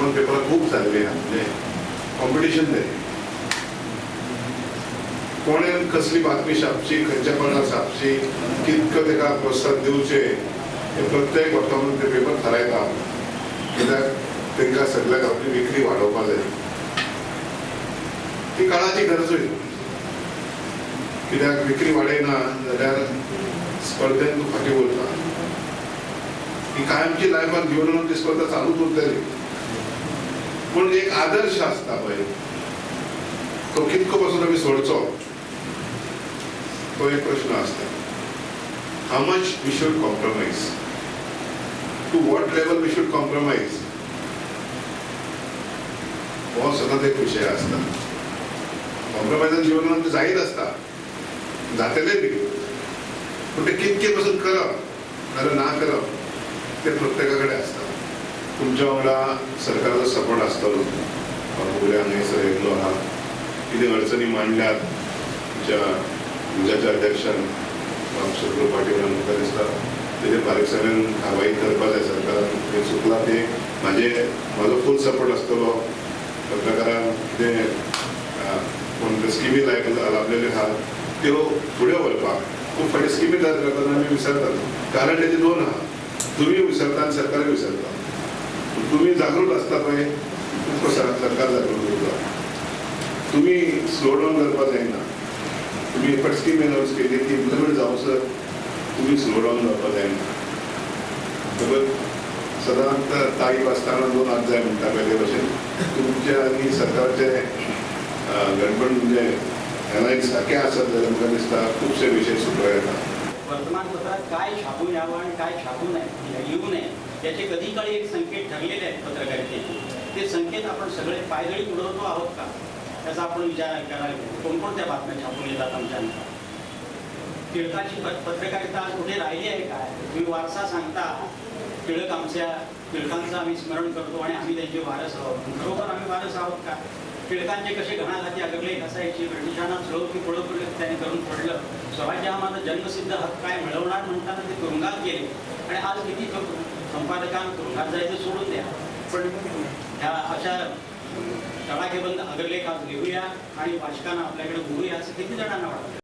वर्तमानपेपरां खूब जाल्ली आहा, म्हणजे कॉम्पिटिशन जालें. कोणें कसली बातमी छापची, खंयच्या पानार छापची, कितको ताका प्रोत्साहन दिवचें हें प्रत्येक वर्तमानपेपर थारायता. कित्याक तांकां सगळ्याक आपली विक्री वाडोवपाक जाय, ती काळाची गरजूय. कित्याक विक्री वाडयना जाल्यार स्पर्धेन तूं फाटीं उरता. ही कायमची लायफान जीवनान ती स्पर्धा चालूच उरतली. पूण एक आदर्श आसता पळय, तो कितको पासून आमी सोडचो तो एक प्रश्न आसता. How much we should compromise, to what level we should compromise, हो सदांच एक विशय आसता. कॉम्प्रोमायजान जिवनान ते जायत आसता, जातले बी, पूण ते कितके पासून करप नाजाल्यार ना करप ते प्रत्येका कडेन आसता. तुमच्या वांगडा सरकाराचो सपोर्ट आसतलो. फुगड्या हांगासर येयल्लो आहा, कितें अडचणी मांडल्यात तुमच्या उजाच्या अध्यक्षान सदगुरू पाटील, म्हाका दिसता तेजेर बारीकसाणेन कारवाई करपाक जाय सरकारान. तें चुकलां तें म्हाजो फूल सपोर्ट आसतलो. पत्रकारांक कितें कोण स्किमी लाभलेल्यो आहा त्यो फुडें व्हरपाक खूब फावटी स्किमी तयार करतना आमी विसरतात. कारण तेजे दोन आहा, तुमी विसरता आनी सरकारूय विसरता. तुमी जागृत आसता पळय, तुमकां सरकार जागृत उरता. तुमी स्लो डावन करपाक जायना. तुमी एक स्कीम अनावन्स केली ती इम्प्लिमेंट जावसर तुमी स्लो डावन जावपाक जायना. बरोबर, सदांच ताळी वाजताना दोन हात जाय म्हणटा पळय ते भशेन तुमचे आनी सरकारचे गणपण म्हणजे एलायन्स सारकें आसत जाल्यार म्हाका दिसता खुबशे विशय सुटो येता. वर्तमानपत्रात काय छापून यावं आणि काय छापू नये, येऊ नये याचे कधी काळी एक संकेत ठरलेले आहेत पत्रकारितेचे. ते संकेत आपण सगळे पायदळी उडवतो आहोत का त्याचा आपण विचार करायला पाहिजे. कोणकोणत्या बातम्या छापून येतात आमच्या? टिळकाची पत्रकारिता आज कुठे राहिली आहे काय? तुम्ही वारसा सांगता, टिळक आमच्या, टिळकांचं आम्ही स्मरण करतो आणि आम्ही त्यांचे वारस आहोत. खरोखर आम्ही वारस आहोत का? टिळकांचे कसे घणाघाती अग्रलेख असायचे, ब्रिटिशांना चळव की पळोपळी त्यांनी करून पडलं. स्वराज्य हा माझा जन्मसिद्ध हक्क काय मिळवणार म्हणताना ते तुरुंगात गेले. आणि आज किती संपादकांना तुरुंगात जायचं सोडून द्या, पण ह्या अशा तडाखेबंद अग्रलेख आज लिहूया आणि वाचकांना आपल्याकडे बोलूया असं किती जणांना वाटतं?